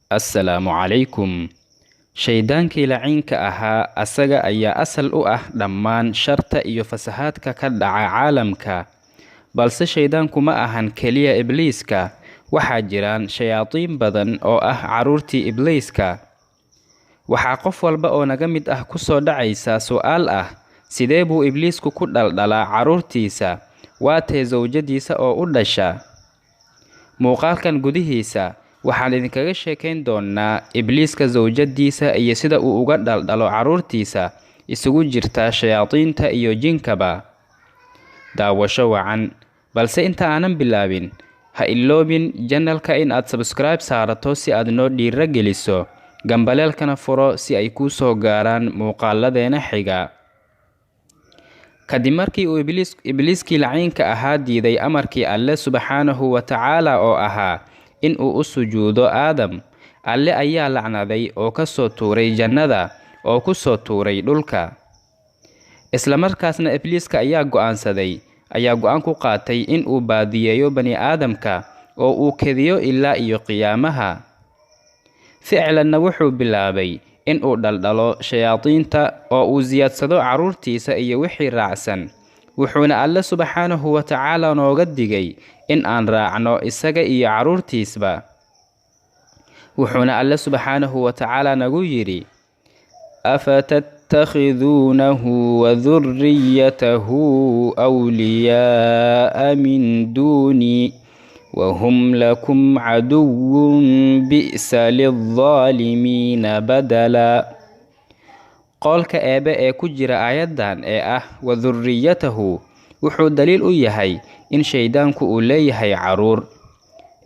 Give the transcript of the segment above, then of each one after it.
Assalaamu calaykum. Shaydaankii laciinka ahaa asaga ayaa asal u ah dhammaan sharta iyo fasahaadka ka dhaca caalamka. Balse shaydaanku ma ahan keliya Ibliiska, waxaa jiraan shayaatiin badan oo ah carruurtii Ibliiska. Waxaa qof walba oo naga mid ah ku soo dhacaysa su'aal ah, sidee buu Ibliisku ku dhaldhalaa carruurtiisa? Waa tee zawjadiisa oo u dhasha? Muuqaalkan gudihiisa waxaan idinkaga sheekayn doonaa Ibliiska zawjadiisa iyo sida uu uga dhaldhalo carruurtiisa isugu jirta shayaadiinta iyo jinkaba. Daawasho wacan. Balse inta aanan bilaabin, ha iloobin channelka in aad subscribe saarato si aad noo dhiira geliso, gambaleelkana furo si ay kuu soo gaaraan muuqaaladeena xiga. Kadib markii uu Ibliiskii laciinka ahaa diiday amarkii Alle subxaanahu wa tacaala oo ahaa in uu u sujuudo Aadam, Alle ayaa lacnaday oo ka soo tuuray jannada oo ku soo tuuray dhulka. Isla markaasna Ibliiska ayaa go'aansaday ayaa go'aan ku qaatay in uu baadiyeeyo bani aadamka oo uu kediyo ilaa iyo qiyaamaha. Ficlanna wuxuu bilaabay in uu dhaldhalo shayaadiinta oo uu siyaadsado carruurtiisa iyo wixii raacsan. Wuxuuna Alle subxaanahu wa tacaala nooga digay in aan raacno isaga iyo carruurtiisba. Wuxuuna Alle subxaanahu wa tacaala nagu yidhi, afatattakhiduunahu wadurriyatahu awliyaa'a min duuni wahum lakum caduwwun bi'sa lildaalimiina badala. Qowlka Eebe ee ku jira aayaddan ee ah wadurriyatahu wuxuu daliil u yahay in shaydaanku uu leeyahay carruur.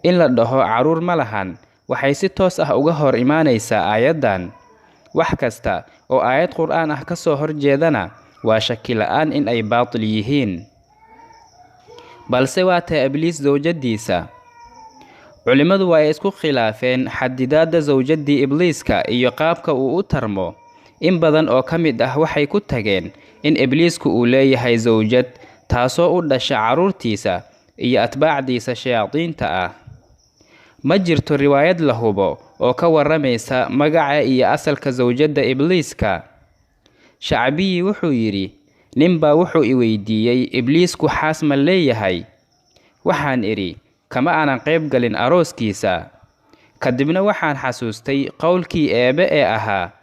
In la dhaho carruur ma lahan waxay si toos ah uga hor imaanaysaa aayaddan. Wax kasta oo aayad Qur'aan ah ka soo horjeedana waa shaki la'aan in ay baatil yihiin. Balse waa taa Ibliis zawjadiisa. Culimmadu waa ay isku khilaafeen xaddidaadda zawjaddii Ibliiska iyo qaabka uu u tarmo. In badan oo ka mid ah waxay ku tageen in Ibliisku uu leeyahay zawjad taasoo u dhasha carruurtiisa iyo atbaacdiisa shayaadiinta ah. Ma jirto riwaayad la hubo oo ka warramaysa magaca iyo asalka zawjadda Ibliiska. Shacbiyi wuxuu yidhi, ninbaa wuxuu i weydiiyey Ibliisku xaas ma leeyahay? Waxaan idhi, kama aanan qayb galin arooskiisa. Kadibna waxaan xasuustay qowlkii Eebe ee ahaa,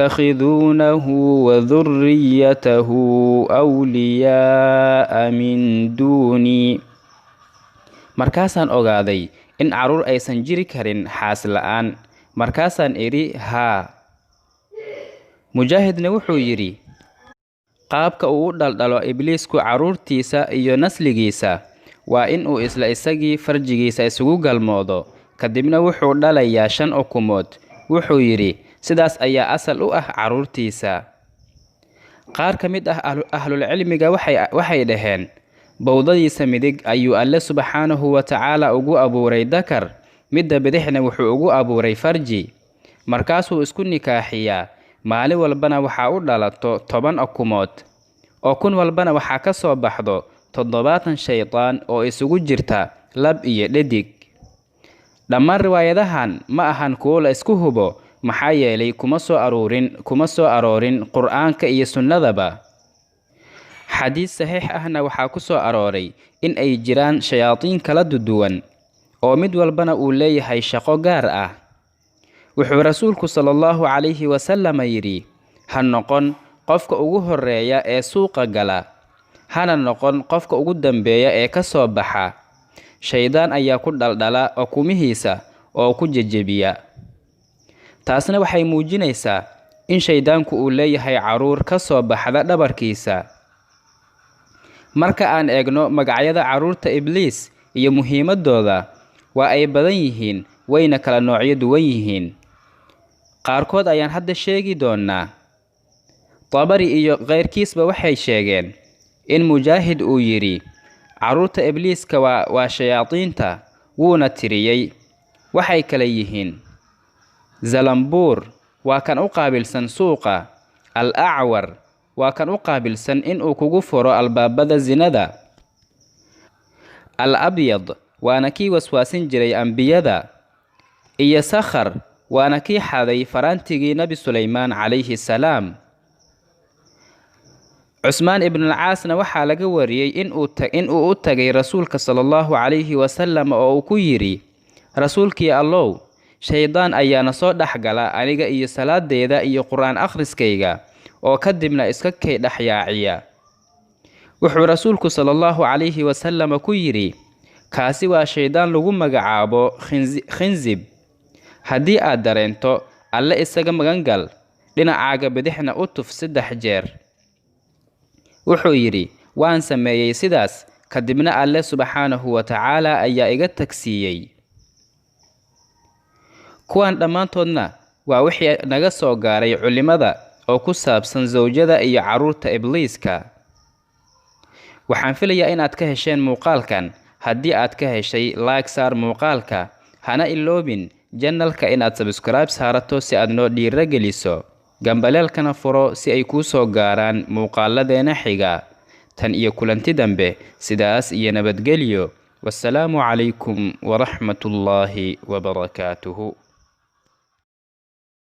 afatattakhiduunahu wadurriyatahu awliyaa'a min duuni. Markaasaan ogaaday in carruur aysan jiri karin xaas la'aan. Markaasaan idhi, haa. Mujaahidna wuxuu yidhi, qaabka uu u dhaldhalo Ibliisku carruurtiisa iyo nasligiisa waa in uu isla isagii farjigiisa isugu galmoodo, kadibna wuxuu dhalayaa 5 ukumood. Wuxuu yidhi, sidaas ayaa asal u ah carruurtiisa. Qaar ka mid ah ahlulcilmiga waxay dhaheen, bowdadiisa midig ayuu Alle subxaanahu wa tacaala ugu abuuray dakar, midda bidixna wuxuu ugu abuuray farji. Markaasuu isku nikaaxiyaa, maalin walbana waxaa u dhalato 10 ukumood, oo kun walbana waxaa ka soo baxdo 70 shaydaan oo isugu jirta lab iyo dhedig. Dhammaan riwaayadahan ma ahan kuwo la isku hubo, maxaa yeelay kuma soo aroorin Qur'aanka iyo sunnadaba. Xadiis saxiix ahna waxaa ku soo arooray in ay jiraan shayaadiin kala duwan oo mid walbana uu leeyahay shaqo gaar ah. Wuxuu Rasuulku sallallahu calayhi wasallam yidhi, ha noqon qofka ugu horreeya ee suuqa gala, hana noqon qofka ugu dambeeya ee ka soo baxa. Shaydaan ayaa ku dhaldhala ukumihiisa oo ku jejebiya. Taasna waxay muujinaysaa in shaydaanku uu leeyahay carruur ka soo baxda dhabarkiisa. Marka aan eegno magacyada carruurta Ibliis iyo muhiimadooda, waa ay badan yihiin wayna kala noocyo duwan yihiin. Qaarkood ayaan hadda sheegi doonaa. Tabari iyo keyrkiisba waxay sheegeen in Mujaahid uu yidhi, carruurta Ibliiska waa shayaadiinta, wuuna tiriyey. Waxay kala yihiin Zalambuur waa kan u qaabilsan suuqa, Al-Acwar waa kan u qaabilsan in uu kugu furo albaabada zinada, Al-Abyad waana kii waswaasin jiray ambiyada, Iyo Sakhar, waana kii xaday faraantigii Nabi Sulaymaan calayhi salaam. Cusmaan ibnulcaasna waxaa laga wariyey inuu u tagay Rasuulka sala allahu calayhi wasalam oo uu ku yidhi: Rasuulkii Allow, shaydaan ayaana soo dhex gala aniga iyo salaadeeda iyo qur-aan akhriskayga, oo kadibna iska kay dhex yaaciya. Wuxuu Rasuulku sala allahu calayhi wasalam ku yidhi: Kaasi waa shaydaan lagu magacaabo Khinzib. Haddii aad dareento, Alle isaga magangal, dhinacaaga bidixna u tuf 3 jeer. Wuxuu yidhi: Waan sameeyey sidaas, kadibna Alle subxaanahu wa tacaala ayaa iga tagsiiyey. Kuwan dhammaantoodna waa wixii naga soo gaaray culimada oo ku saabsan zawjada iyo carruurta Ibliiska. Waxaan filayaa inaad ka hesheen muuqaalkan. Haddii aad ka heshay, like saar muuqaalka, hana iloobin janalka inaad subscribe saarato si aad noo dhiira geliso, gambaleelkana furo si ay kuu soo gaaraan muuqaaladeena xiga. Tan iyo kulanti dambe, sidaas iyo nabadgelyo. Wassalaamu calaykum waraxmatullaahi wabarakaatuhu.